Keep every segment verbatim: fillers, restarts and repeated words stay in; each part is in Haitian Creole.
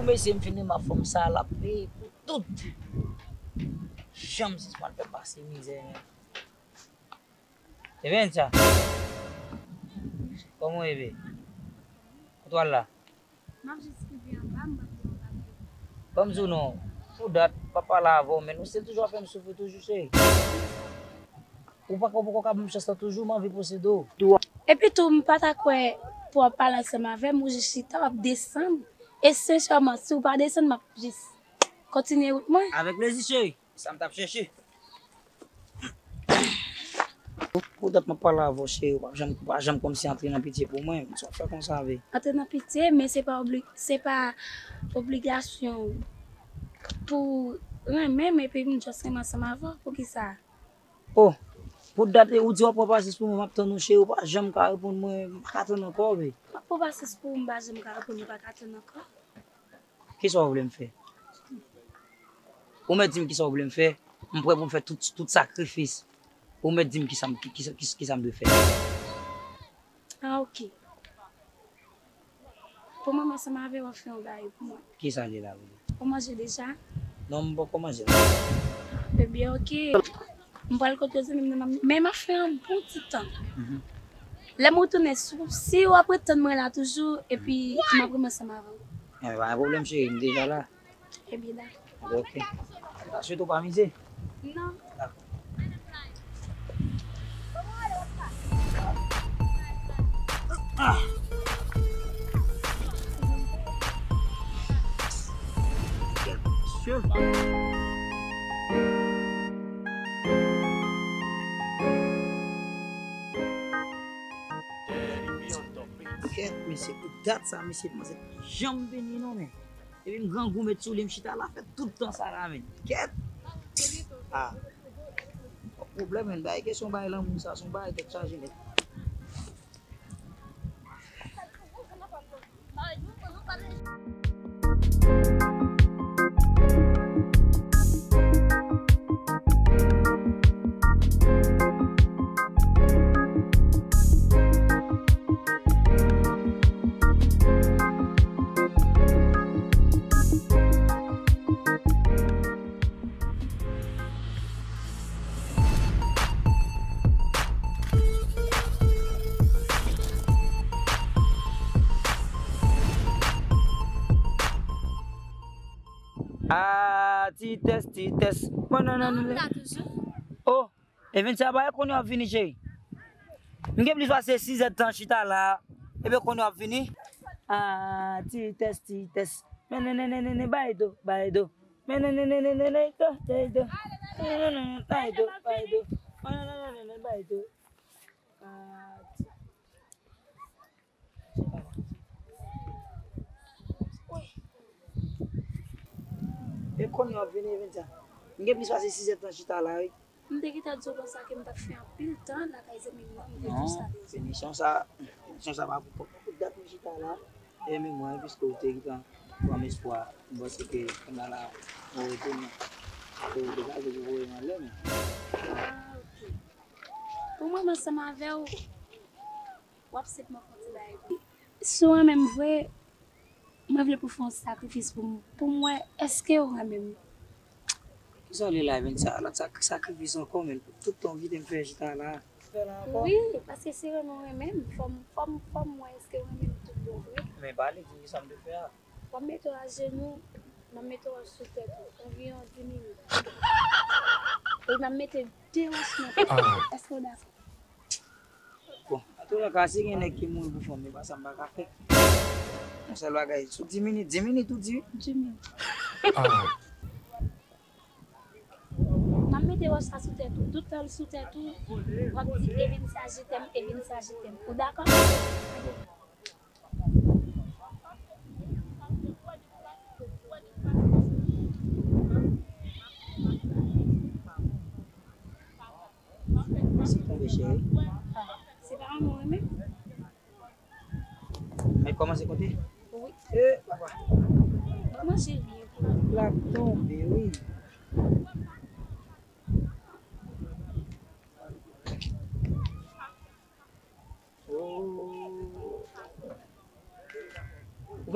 Mesye, m fin renmen fanm sa, l ap peye pou tout. Janm sispann fè m pase mizè, men. Eventia, kòman w ye, be? Kote w al la? M ap jis rive anba, m pral pran yon bagay. Ban m di w non, pou dat, m pa pale avè w, men ou se toujou ap fè m soufri toujou, cheri. Ou poko, poko ka ban m chans lan toujou, m anvi posede w. Epi tou, m pa ta kwè pou w ap pale ansanm avè m, ou jis chita, w ap desann. E sensèman, si w pa desann, m ap jis kontinye wout mwen. Avèk plezi, cheri. Sa m t ap chèche. Pou dat m ap pale avè w, cheri, ou pa janm, ou pa janm kòmsi antre nan pitye pou mwen. Sa w fè konsa, be? Antre nan pitye, men se pa obli-, se pa obligasyon pou renmen m, epi m just renmen ansanm avè w. Poukisa? Oh, pou dat ou di w ap pran pasyans pou mwen, m ap tann ou, cheri, ou pa janm ka reponn mwen, m pa ka tann ankò, be. M ap pran pasyans pou ou, m pa janm ka reponn, ou pa ka tann ankò. Kisa w vle m fè? Ou mèt di m kisa w vle m fè, m prè pou m fè tout, tout sakrifis. Ou mèt di m kisa m, ki, ki, ki, kisa m dwe fè. Ah, ok. Pou mwen, m ansanm avè w ap fè yon bagay pou mwen. Kisa l ye la, vre? Ou manje deja? Non, m poko manje la. Ebyen, ok. M pral kote zanmi m nan, men m ap fè yon bon ti tan. Mhm. Lè m retounen, si, si w ap ret tann mwen la toujou, epi m ap renmen ansanm avè w. Enben, pa gen pwoblèm, cheri, m deja la. Ebyen, dakò. Ok. Swete w pa mize? Non. Dakò. Ah. Kèt, mesye. Kèt, mesye, pou dat sa, mesye, kòmanse janm vini non, men. Epi m grangou met sou li, m chita la, fè tout tan sa la, men. Kèt! Ah. Pwoblèm, men, bay kesyon, bay lanmou sa, se yon bagay tèt chaje nèt. Ah, ti tès, ti tès. Mwen, non, non, non, non. Oh, Eventia, ba e kounye w ap vini, cheri. M gen plis pase sis èdtan chita la. Epi kounye w ap vini. Ah, ti tès, ti tès. Men, nen, nen, nen, nen, nen, bay do, bay do. Men, nen, nen, nen, nen, nen, nen, do, bay do. Men, nen, nen, nen, nen, bay do, bay do. Men, nen, nen, nen, nen, nen, bay do. Ah, ti E kounye a w ap vini, Eventia? M gen plis pase sis èdtan chita la, wi. M te gentan di w konsa ke m t ap fè anpil tan lakay zanmi m nan, m te di w sa deja. Non, finisyon sa, finisyon sa pa pou, pou, pou dat mwen chita la. E men mwen, piske w te gentan ban m espwa, m panse ke kounye a la, mwen retounen. Ke w degaje pou voye m anlè, men. Ah, ok. Pou mwen, m ansanm avè w, w ap senpman fè yon ti bagay pou mwen. Si w renmen m vre, mwen vle pou w fè yon sakrifis pou m, pou m wè èske w renmen m. Kisa w li la, Eventia? Lòt sak-, sakrifis ankò, men pou tout tan w kite m fè chita la. Fè la ankò? Wi, paske si renmen w renmen m, fò m, fò m, fò m wè èske w renmen m tout bon vre. Men pale, di m kisa m dwe fè a. W ap mete w ajenou, m ap mete w sou tèt ou, anviwon dis minit. Epi m ap mete de wòch nan tèt ou. Èske w dakò? Bon, antoulèka, si gen nèg ki mouri pou fanm, e pa sa m pa ka fè. Yon sèl bagay, sou dis minit, dis minit ou di wi? Dis minit. M ap mete wòch sa sou tèt ou. Tout tan l sou tèt ou, w ap di, Eventia, je t'aime, Eventia, je t'aime. Ou dakò? Mèsi tonbe cheri. Se pa renmen w renmen m? Mèt kòmanse konte? Wi. E, papa. Ban manje byen pou ou. L ap tonbe, wi. Oh. Ou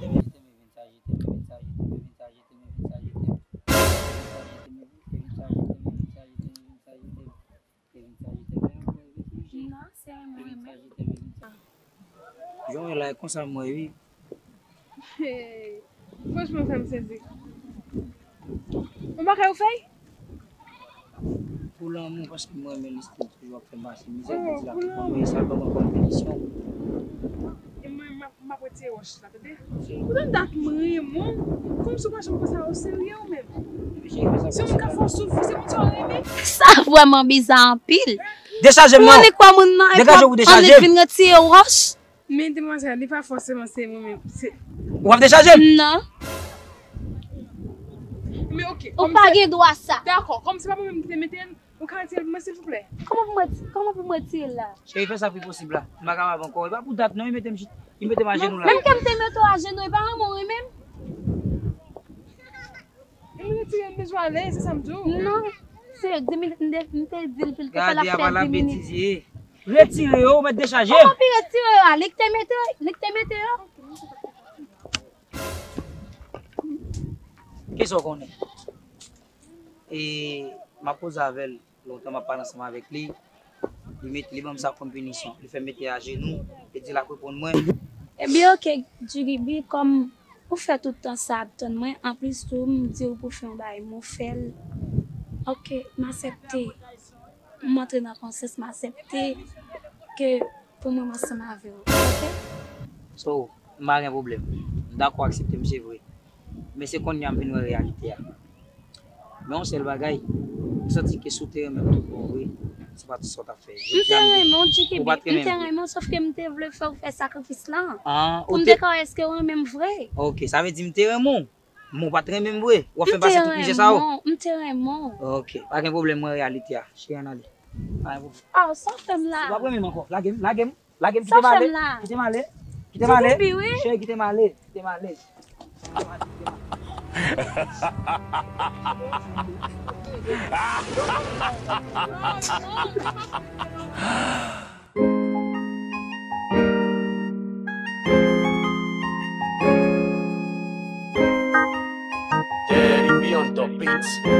Kevin. Non, se mwen menm. Jan w la, e konsa m wè, wi. Hey, franchman, sa m sezi. Ou pa kay ou fèy? Pou lanmou, paske mwen renmen li, se toujou ap fè m pase mizè, oh, pou di la pou lanmou, konn mwen, sa ban mwen kòm pinisyon. E mwen, m ap, m ap retire wòch la, tande? Poutan dat m renmen w, kòmsi w pa janm pran sa o serye ou menm. Se moun k ap fè w soufri, se moun sa w renmen. Sa vrèman biza anpil. Dechaje m non. Ou konnen kwa moun nan e degaje w pou dechaje m. Annik vin retire wòch. Men demwazèl, li pa fòseman se mwen menm. Se... W ap dechaje m? Non. Men ok. Ou pa gen dwa sa. Dakò, kòm se pa mwen menm ki te mete l, ou ka retire l pou mwen silvouplè? Kòman pou mwen, kòman pou mwen retire l la? Cheri, fè sa pi posib la. M pa kapab ankò. E pa pou dat non, li mete m, li mete m ajenou la. Menm ke m te mete w ajenou, e pa renmen w renmen m? M retire m bezwen ale, se sa m di w. Non, se di minit m te, m te di l pou l te fè l ap fè di minit. Gade, a pa la betize. Retire yo, ou mèt dechaje. Kòman pou retire yo a? Li k te mete, li k te mete yo. Kisa w konnen? E, m ap koze avè l. Lontan m ap pale ansanm avèk li. Li met, li ban m sa kòm pinisyon. Li fè m mete ajenou. Li di l ap reponn mwen. Ebyen, oke, Djiribi, kòm ou fè tout tan sa ap tann mwen, anplis tou, m di w pou fè yon bagay, m ofè l. Oke, m aksepte. M antre nan konsyans, m aksepte ke pou mwen, m ansanm avè w. Oke? So, m pa gen pwoblèm. M dakò aksepte m, se vre. Men se kounye a m vin wè reyalite a. Men yon sèl bagay, m santi ke si w te renmen m tout bon vre, se pa ti sa w t ap fè. M te renmen w, Djiribi. M te renmen w, sòf ke m te vle fè w fè sakrifis la. Pou m te ka wè èske w renmen m vre. Ok, sa vle di m te renmen w. Men w pa t renmen m vre. W ap fè m pase tout mizè sa yo. M te renmen w. Ok, pa gen pwoblèm, m wè reyalite a. Cheri, ann ale. Pa gen pwoblèm. Ah, sa w fè m la? Ou p ap renmen m ankò. Lage m, lage m. Lage m, kite m ale. Kite m ale. Kite m ale. Cheri, kite m ale. Kite m ale. Kite m ale. Daddy B on the beats.